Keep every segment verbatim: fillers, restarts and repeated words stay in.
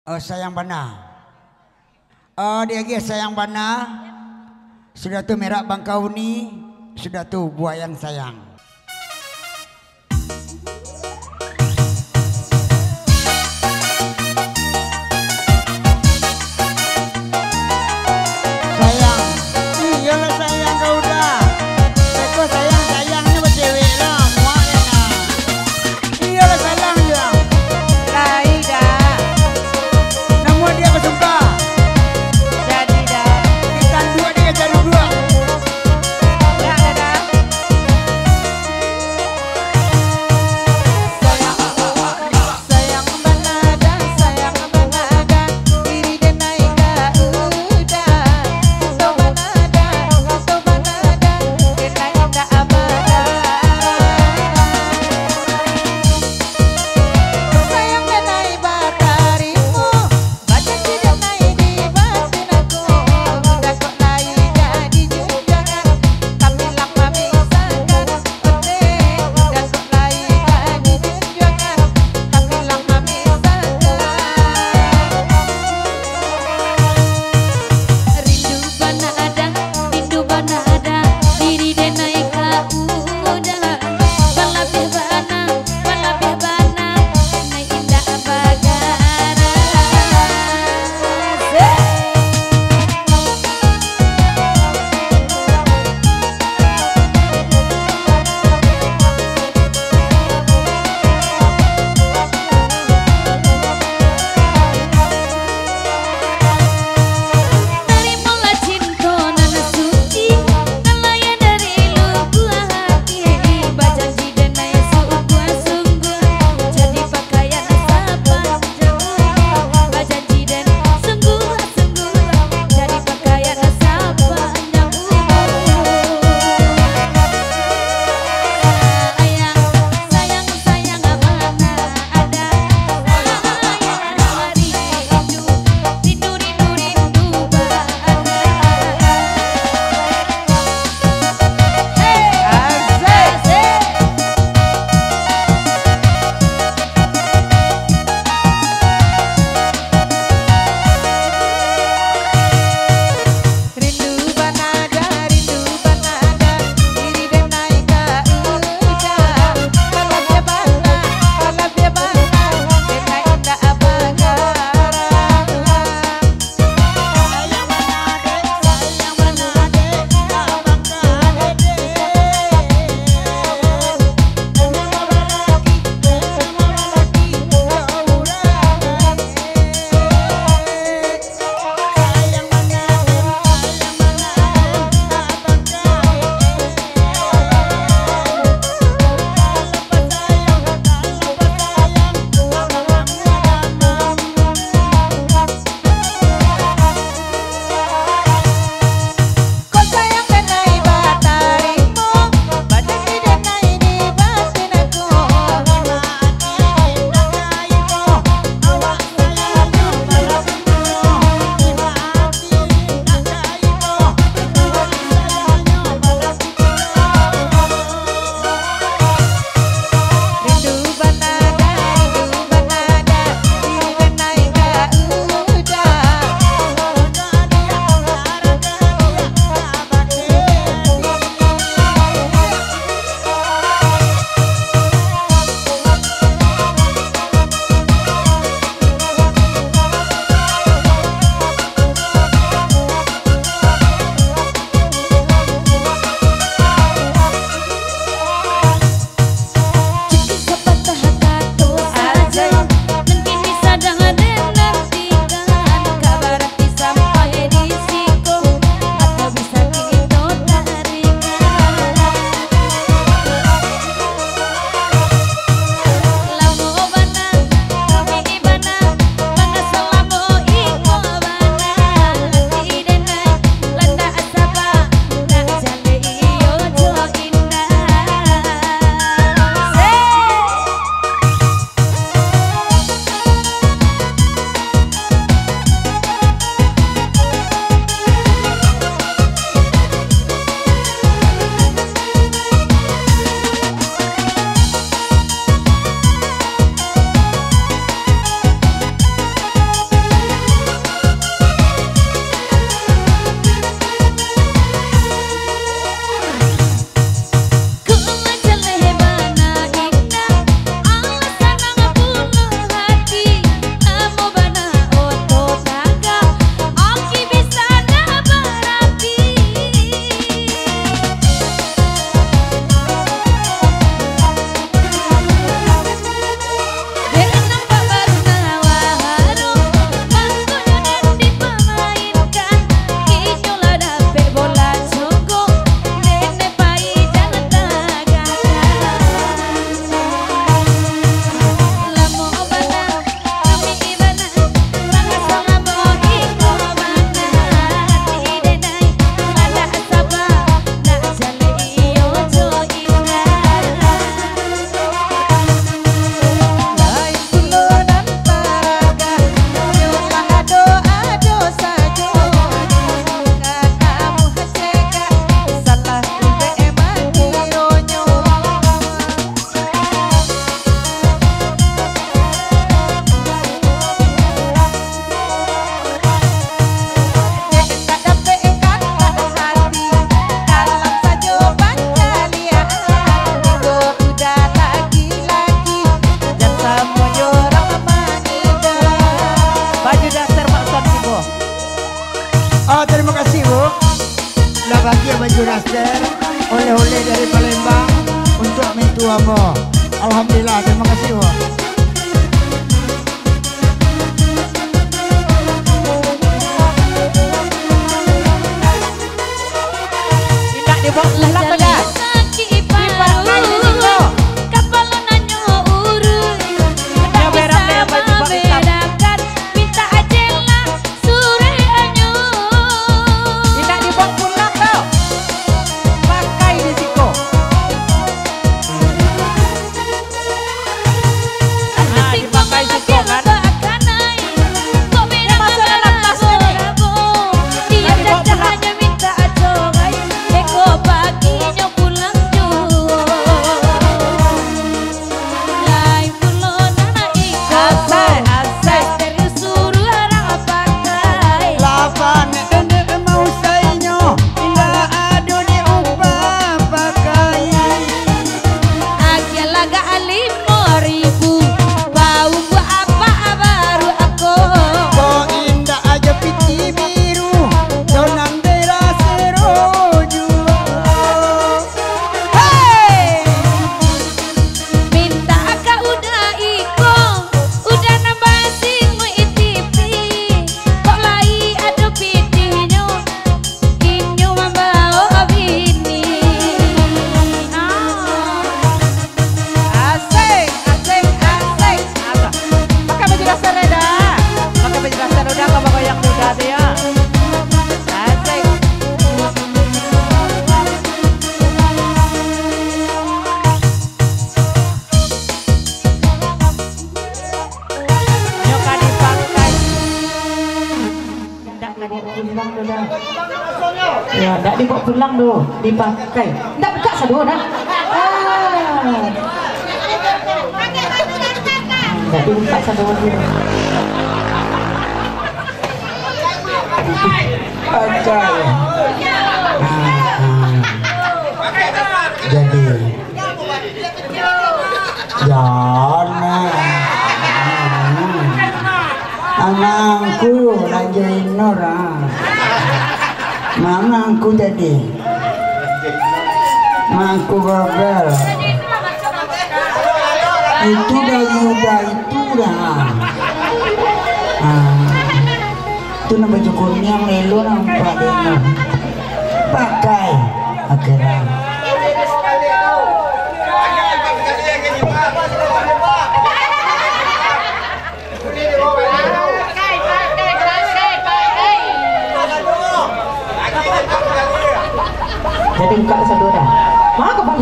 Oh, sayang bana. Oh, diagiah sayang bana. Sudah tu merak bangkau ni, sudah tu buah yang sayang. Sayang, iyolah sayang kau dah. Beko sayang, sayangnyo bacewek lah, muak lah nah. Iyolah sayang, sayang. Lai dah. Namuah dia basumpah. Jadi dah. Kita dua dia cari dua. Dak lah dah. Baju daster, oleh-oleh dari Palembang untuk mintu ambo. Alhamdulillah, terima kasih, Wak. Indak dibawa pulang tu dah. Dipakai di siko. Indak dibawa pulang tu. Pakai di siko. Ah, dipakai siko kan. Ini masih ada nafasnya nih. Nah, dibawa pulang. Asai, asai. Lapan dendek mau sainyo, indak ado diubah pakai. Agiah lagak limo ribu, bau buah apak baru ako. Ko indak ajo piti biru, jo nan berasero juo. Hei! Mintak ka uda iko, uda nan basingguik tipi, kok lai ado pitihnyo, inyo mambaok bini. Ah. Asik, asik, asik. Alah. Pakai baju dasar, Reda. Pakai baju dasar, uda, kau bagoyang uda tu, yo. Asik. Nyo ka dipakai. Ndak ka dibawa pulang tu dah. Yo, ndak dibawa pulang tu, dipakai. Ndak buka saduo dah. Ah. Ndak dibuka saduo tu. Pakai. Ah, ah. Jadi, Jan. Anakku, Raja Inur, ah. Mana angku tadi? Mangku Babel. Itu dari Yuda itu dah. Ah. Tu nan baju kuniang lelo nampak dek nyo. Pakai. Oke lah. Jadi buka satu dah. Mana kau?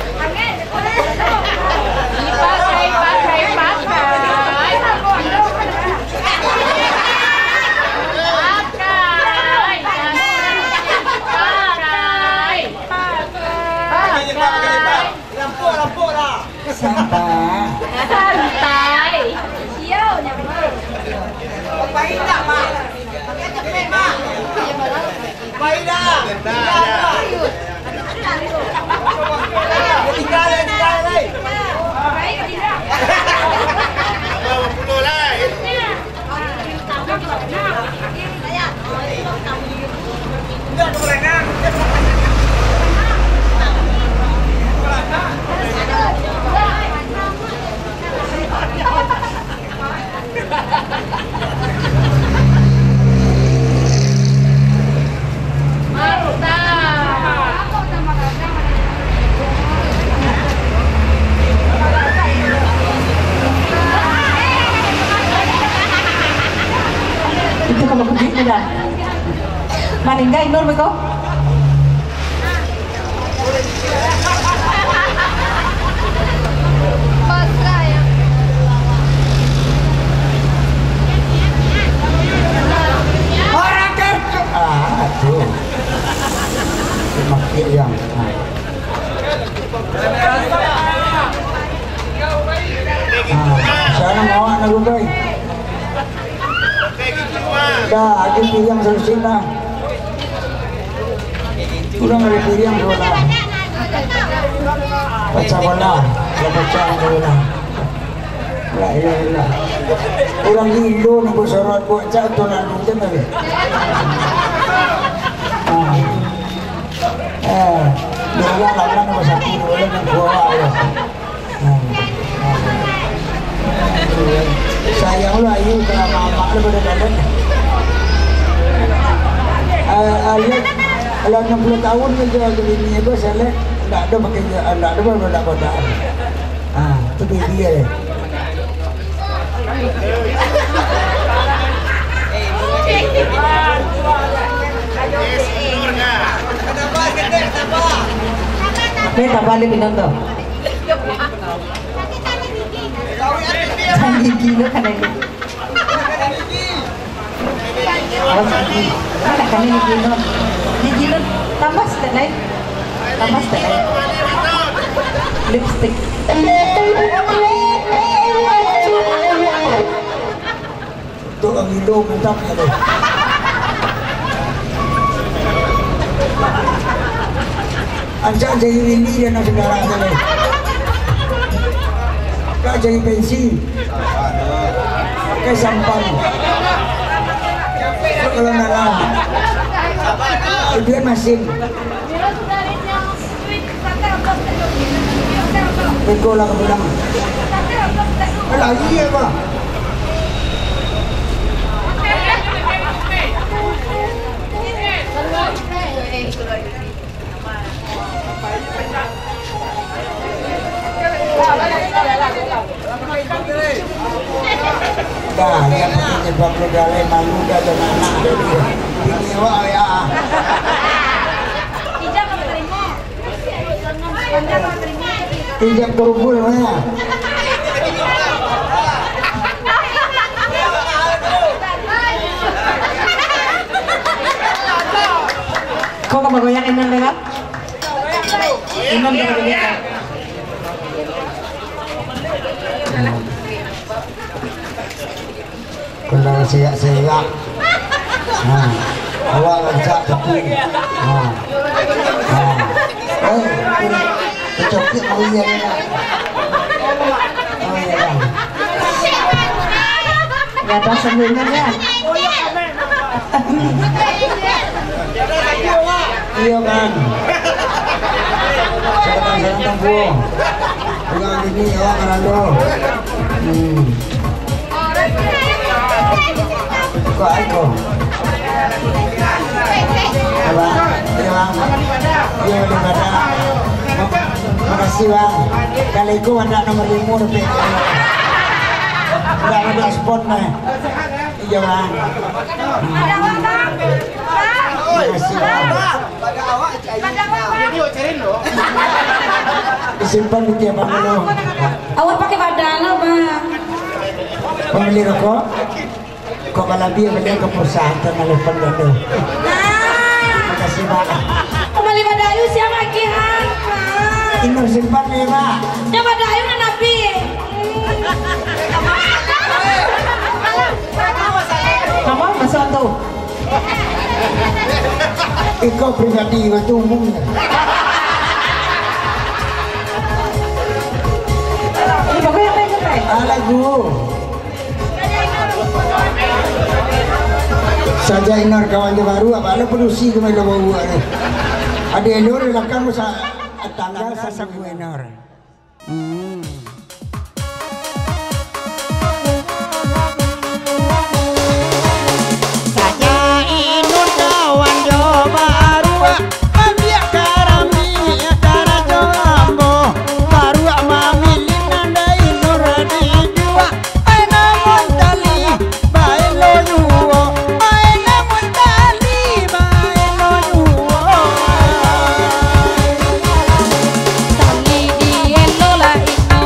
Pakai, pakai, pakai. Pakai, pakai. Pakai. Pakai. Lampuak, lampuak lah. Santai. Santai. Siau nyo. Pakai indak, Mak? Pakai cepet, Mak. Pakai indak? Indak, Mak. Tinggal, tinggal, lai. Abah bapulo, lai. Itu kalau begitu dah. Maningga Inur beko. Orang kerja. Ah, aduh. Makin yang. Ah. Ah, sana mawak nak gubai. Dah, agi piriang salusin dah. Urang agi piriang salusin dah. Pacah bola, lah pacah bola. La ilaha illallah. Urang Indo ni basorot buat cak tu lalu je tadi. Ah. Eh, dua orang lawan nama satu, dua orang yang dua orang ya. Ah. Sayang lu ayu kalau mamak lu pada dalam. Ah, ah, lihat, kalau enam puluh tahun ni dia jadi ni apa, saya lihat, ndak ada pakai, ndak ada baru ndak kodak. Ah, tu baby ya. Ni tambah ni pinang tu. Gigi lu kan ini. Awas gigi. Mana kan ini gigi lu? Gigi lu tambah sikit lain. Tambah sikit lain. Lipstick. Tu urang Indo mantap ya tu. Ancak jadi Windy dan saudara tu. Kak jadi pensi. Pakai sampan. Kalau dalam. Itu kan masin. Beko lah ka pulang. Lagi apa? Dah, yang penting sebab lu dah lain malu dah dengan anak dia. Bini awak ya. Injak turun ya. Kok ka bagoyang Inang deh, Bang? Inang ka bagoyang. Kalau serak-serak. Ha. Awak rancak tapi. Ha. Ha. Eh, tercokit mau iya ni, Kak. Oh, iya, Kak. Nggak ada sambungan, ya? Iya, Bang. Salam-salam, Bang. Bukan gini, ya, Bang Rando. Hmm. Kok aiko? Abang, iya, Bang. Iya, di mana? Makasih, Bang. Kalau iko ada nomor lima, tapi nggak ada spon, nih. Iya, Bang. Makasih, Bang. Disimpan di tiap Bang dulu. Awak pakai badan lah, Bang. Pembeli rokok? Kok balabiah beli ke pusat, tanah lepan dulu. Nah. Makasih, Bang. Pembeli badayu siapa lagi, ha? Ini simpan nih, Bang. Yang badayu nak nabi. Kamu masuk tu. Iko pribadi, waktu umum. Ini bagus apa yang kata? Ah, lagu. Saja Inor kawan je baru, apa lo produksi ke main lo bawa ni. Ada Inor di belakang masa tangga sabu Inor. Hmm. Saja Inur kawan jo baruak, mabiak karami karajo ambo. Baruak mamilih nan dai Nur dijuak, ai namun tali, baelo juo, ai namun tali, baelo juo. Tali dielo lah ino,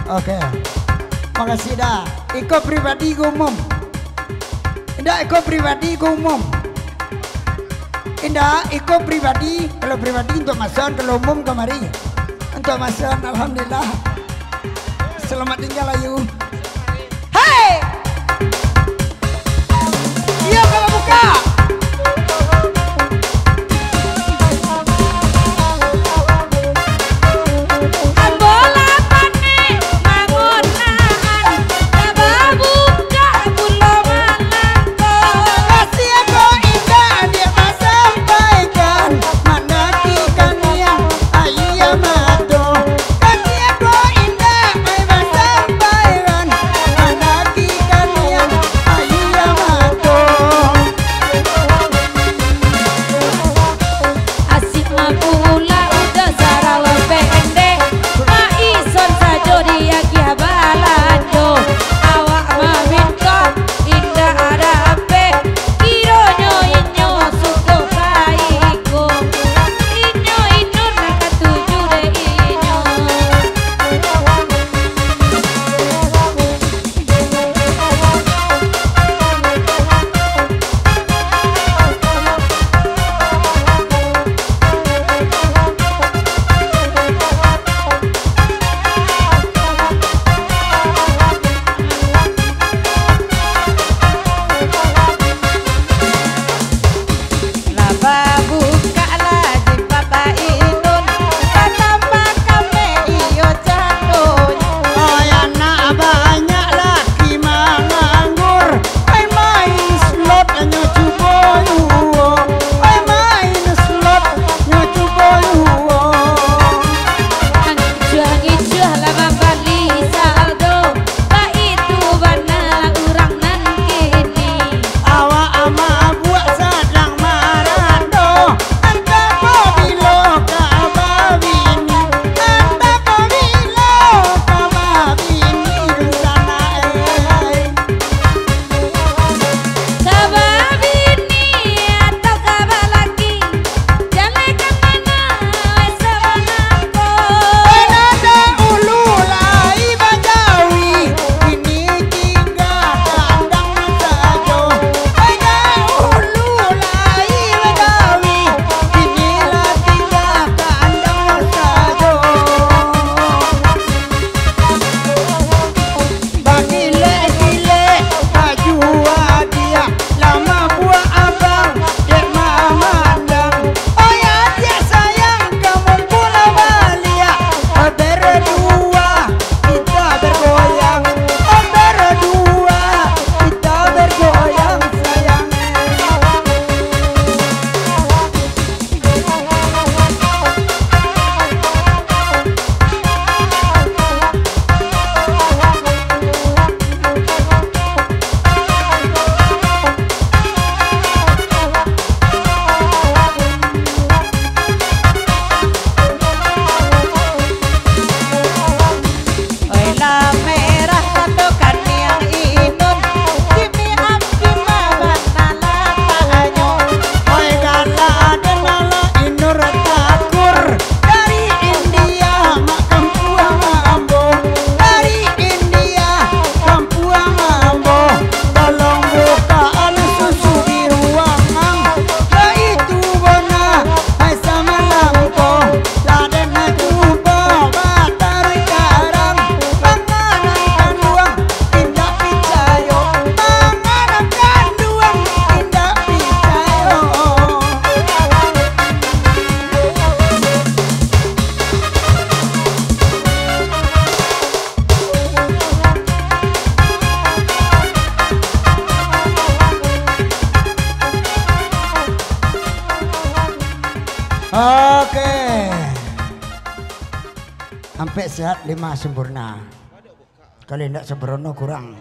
Oke. Makasih dah. Iko pribadi ko umum. Indak, iko pribadi ko umum. Indak, iko pribadi. Kalau pribadi untuak Mason, kalau umum kamari. Untuak Mason, alhamdulillah. Selamat tinggal, Ayu. Hei! Iyo, kalau buka. Ambo lah panek mangonaan, lah babuka pulo malangko. Kasian ko indak diak masampaikan, manantikan niang aia mato. Kasian ko indak ai basampaian, manantikan niang aia mato. Asik mapula udah sarawa pendek, maison sajo diagiah balando. Awak maminta indak ado ape, kironyo inyo suko ka iko, inyo inun nan katuju dek inyo. Lah babukak lah jilbab Inun, batambah kamek iyo candonyo. Oi anak banyak laki manganggur, main-main slot nyo cubo juo, main-main slot nyo cubo juo. Ngicuah-ngicuah lah mambali saldo, baitu bana urang nan kini. Awak mabuak sadang marando, antah pabilo ka babini, antah pabilo ka babini, dunsanak ai. Ka babini atau ka balaki, jaleh ka mano, weh, sabanangko. Weh, nan ado ulu lai bajawi, kini tingga kandang sajo. Weh, nan ado ulu lai bajawi, kini lah tingga kandang sajo. Bagilek-gilek baju adiak, lah mambuek abang dek mamandang. Oi adiak sayang, ka mumpua lah baliak, berdua kita bergoyang, berdua kita bergoyang sayang. Oi lah merah kato kaniang Inun, kini api mah bana lataknyo. Oi galak den lah Inur takur, dari India mak kampuang ambo, dari India kampuang ambo. Tolong bukaan susu di ruangan, baitu bona ai samalam ko. Lah den cubo bataruih karang, manganak kanduang indak picayo, manganak kanduang indak picayo. Oke. Ampek sehat, lima sempurna. Kalau indak sempurna, kurang.